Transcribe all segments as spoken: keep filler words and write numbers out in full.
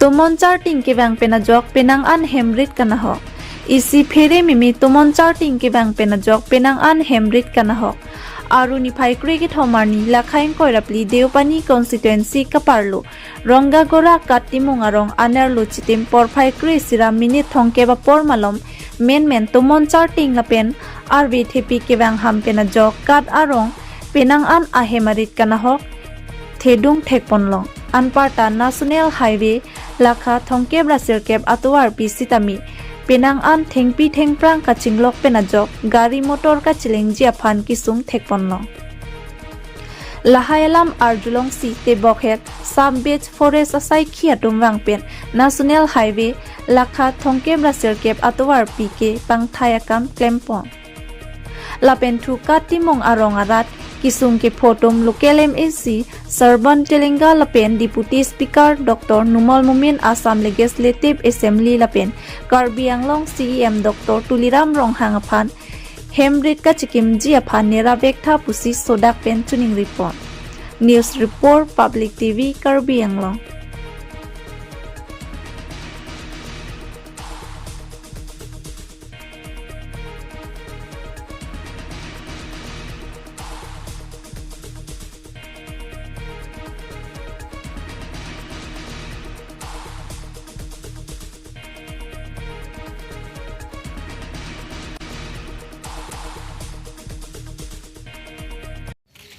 Tomon charting kevang pen ajok penang an hem rit kanahok. Isi phere mimi tomon charting kevang pen ajok penang an hem rit kanahok. Aru niphai kre kethom arni lakha ingkoi ra phli Deopani constituency kaparlo Rongagora Kat Timung arong anerlo chitim porphai kre isi ra minute thomkep apor malom menmen tomon charting lapen arve thepi kevang ham pen ajok kat arong penang an ahem arit kanahok thedung thekponlong. Anparta National Highway lakha thomkep ra sirkep atovarpi sitame penang an thengpi thengphrang kachinglok pen ajok gari motor kachilengji aphan kesung thekponlong. Lahai alam arjulongsi tebokhet Sub Beach Forest asaikhi atum vang pen National Highway lakha thomkep ra sirkep atovarpi ke pangthai akam klempon. Lapen thu Kat Timung arong arat kesung kepho atum local M A C Sarban Telenga lapen Deputy Speaker Doctor Numal Momin, Assam Legislative Assembly lapen Karbi Anglong C E M Doctor Tuliram Ronghang aphan hem rit kachikimji aphan nerap vektha pusi sodak pen choningripon. News Report, Public T V, Karbi Anglong.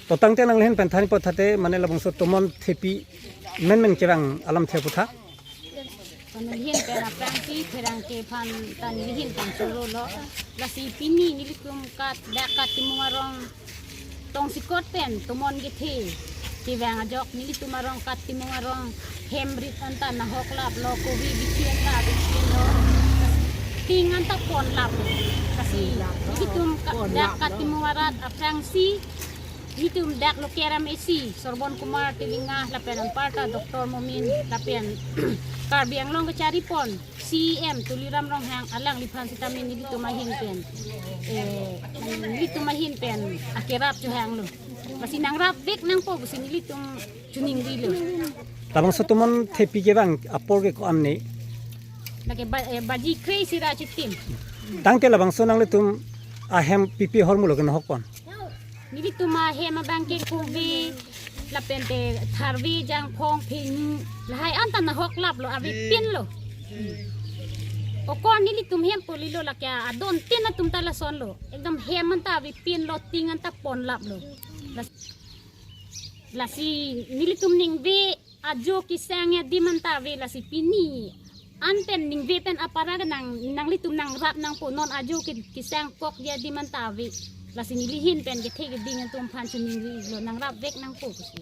To tangte nangli ahin pen than apot thate mane labangso tomon thepi menmen kevang alamthe aphuthak. Neli ahin pen aphrangsi pherangke aphan ta neli ahin pen choro lo. Lasi pini nelitum Kat, dak Kat Timung arong tongsekot pen tomon kethe kevang ajok nelitum arong Kat Timung arong hem rit anta nahok laplo, kove bithi anta bithi lo, ting anta pon laplo. Lasi nelitum Ka-, dak Kat Timung arat aphrangsi nelitum dak local M A C Sarban Kumar Telenga lapen anparta Doctor Momin lapen Karbi Anglong kacharipon C E M Tuliram Ronghang alangliphan sitame nelitum ahin pen, eh, nelitum ahin pen akerap chohanglo. Lasi nangrap vek nangpo pusi nelitum choningrilo. Labangso tomon thepi kevang apor ke ko-an ni? Lake ba-, eh, baji kre isi ra chitim. Tangte labangso nanglitum ahem pipi ahormu lo kenahokpon? Nelitum ahem abang ke kove lapen te tharve, jangphong, phenu, lahai anta nahok laplo, avepinlo. Okon nelitum hem polilo, lake adon tin atum ta lasonlo. Ekdom hem anta avepinlo, ting anta pon laplo. Las-, lasi nelitum ningve ajo kesang adim anta ave, lasi pini an pen ningve pen apara ke nang, nanglitum nangrap nangpo, non ajo ke, kesang kok adim anta ave. Lasi neli ahin pen kethe keding atum aphan choningrilo, nangrap vek nangpo pusi.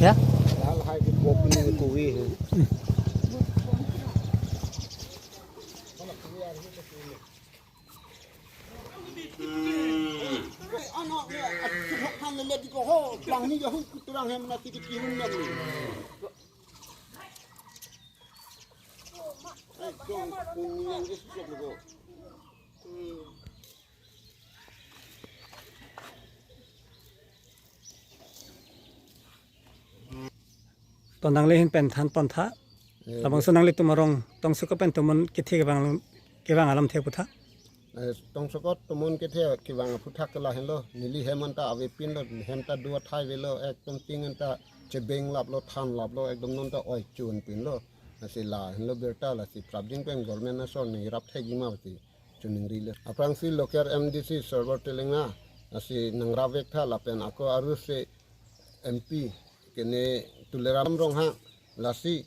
Ya? To nangli ahin pen thanpon tha. Eh, labangso nanglitum arong tongsekot pen tomon kethe kevang, kevang alamthe aphuthak. Eh, tongsekot tomon kethe kevang aphuthak ke lahenlo. Neli hem anta avepinlo, hem ta do athai avelo, ekdom ting anta chebeng laplo, than laplo, ekdom non ta oi chun pinlo. Lasi lahenlo birta, lasi prapjin pen government ason nangrap thekji ma pusi choningrilo. Aphrangsi local M D C Sarban Telenga, lasi nangrap vek tha lapen ako aruse M P kene Tuliram Ronghang, lasi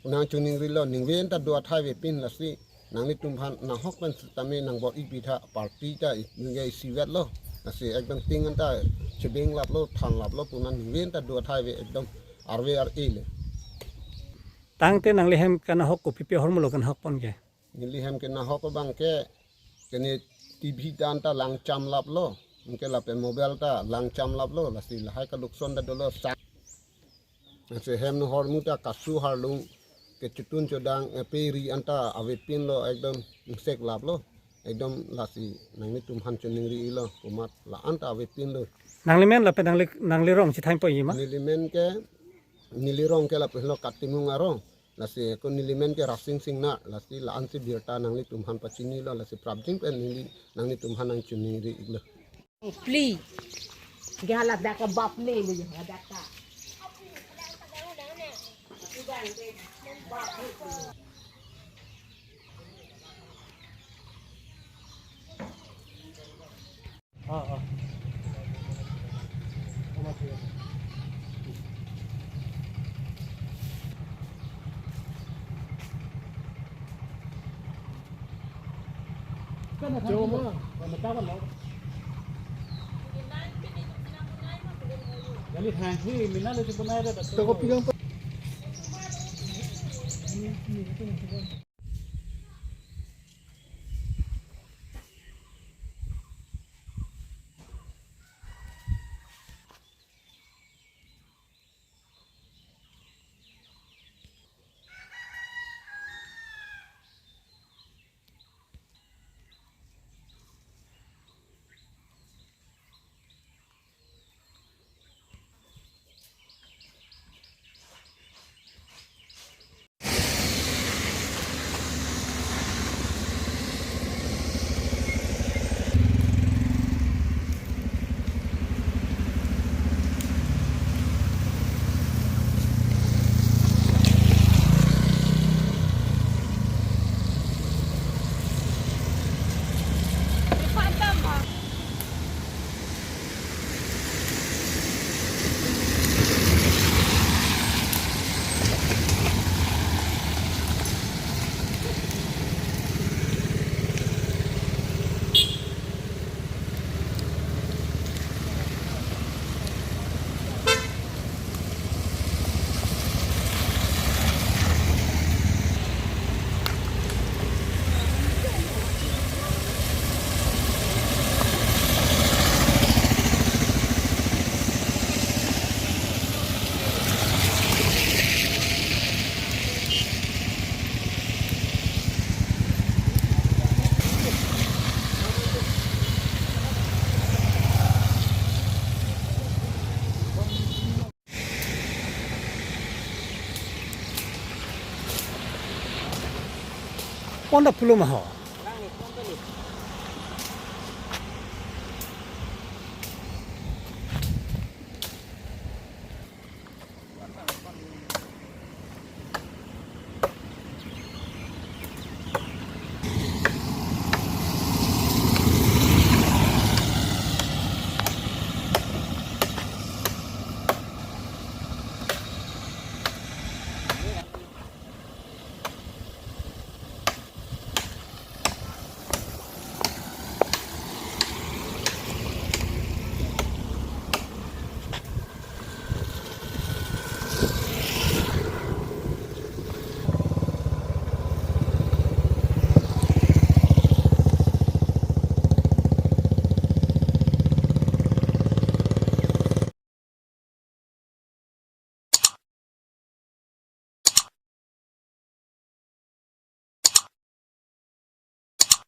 nangchoningrilo, ningve anta do athai avepin, lasi nanglitum aphan nahok pen sitame nangbor-i pi tha, party ta i, ningve isivetlo, lasi ekdom ting anta chebeng laplo, than laplo, pu ningve anta do athai ave, ekdom arve ar-e le. Tangte nangli ahem kanahok kopipi ahormu lo kanahokpon ke? Neli hem ke nahok abang ke, kene T V ta anta langcham laplo, anke lapen mobile ta langcham laplo, lasi lahai kalukson ta dolo sa. Lasi hem hormu ta kasu harlung kechotun chodang, eh, pe ri anta avepinlo, ekdom ingsek laplo, ekdom lasi nanglitum aphan choningri-iklo, komat la anta avepinlo. Nanglimen lapen nangli, nangli rong chethang po iji ma? Nelimen ke, neli rong ke lapen lo Katimung arong. Lasi ako nelimen ke Rasing Singnar, lasi la-ansi birta nanglitum aphan pachinilo, lasi prapjin pen neli nanglitum aphan nangchoningri-iklo. Pli. Gala daka bapli lo ya daka. Pon ta pulo ma ho.